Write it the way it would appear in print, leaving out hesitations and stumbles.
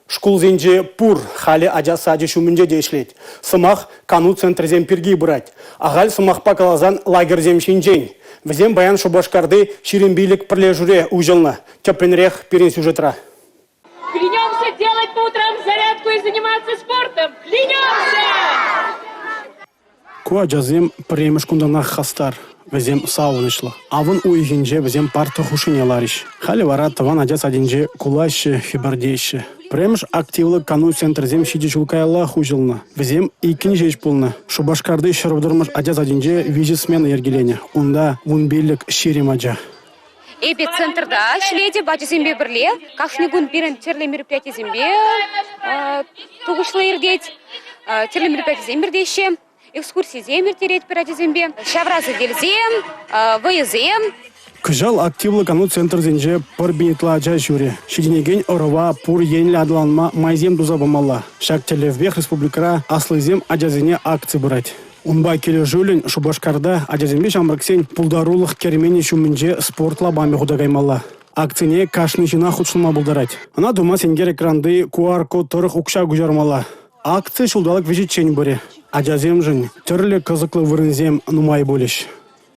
Шкулсенче пур, халӗ ача сачӗ ҫумӗнче те ӗҫлет. Сӑмах кану центрӗсем пирки пырать. Ахаль сӑмахпа каласан лагерьсем ҫинчен. Вӗсем паян Шупашкарти 25 пӗрлешӳре уҫӑлнӑ. Тӗплӗнрех пирӗн сюжетра. Клянемся делать по утрам зарядку и заниматься спортом. Клянемся! Ку ачасем пӗрремӗш кунтанах хастар, вӗсем савӑнӑҫлӑ. Авӑн уйӑхӗнче вӗсем парта хушшине ларӗҫ. Халӗ вара тӑван ача садӗнче кулаҫҫӗ, хӗпӗртеҫҫӗ. Пӗрремӗш активлӑ кану центрӗсем 7 ҫул каяллах уҫӑлнӑ. Вӗсем иккӗн ҫеҫ пулнӑ. Шупашкарти 130-мӗш ача садӗнче 3 смена йӗркеленӗ. Унта 15-20 ача. Эпӗ центрта ӗҫлетӗп ачасемпе пӗрле. Кашни кун пирӗн тӗрлӗ мероприятисемпе тухӑҫлӑ иртет. Тӗрлӗ мероприятисем иртеҫҫӗ, экскурсисем ирттеретпӗр ачасемпе. Ҫавра сӗтелсем, вӑйӑсем. Кӑҫал активлӑ кану центрӗсенче пӗр пин ытла ача ҫӳрӗ. Ҫитӗнекен ӑрӑва пур енлӗ аталанма майсем туса памалла. Ҫак тӗллевпех республикӑра «Аслисем ачасене» акци пырать. Унпа килӗшӳллӗн Шупашкарта ачасемпе ҫамрӑксен пултарулӑх керменӗ ҫумӗнче спорт лапамӗ хута каймалла. Акцине кашни ҫынах хутшӑнма пултарать. Ӑна тума сенкер экранти QR-код тӑрӑх укҫа куҫармалла. Акци ҫулталӑк вӗҫӗччен пырӗ. Ачасемшӗн тӗрлӗ кӑсӑклӑ вырӑнсем нумай пулӗҫ.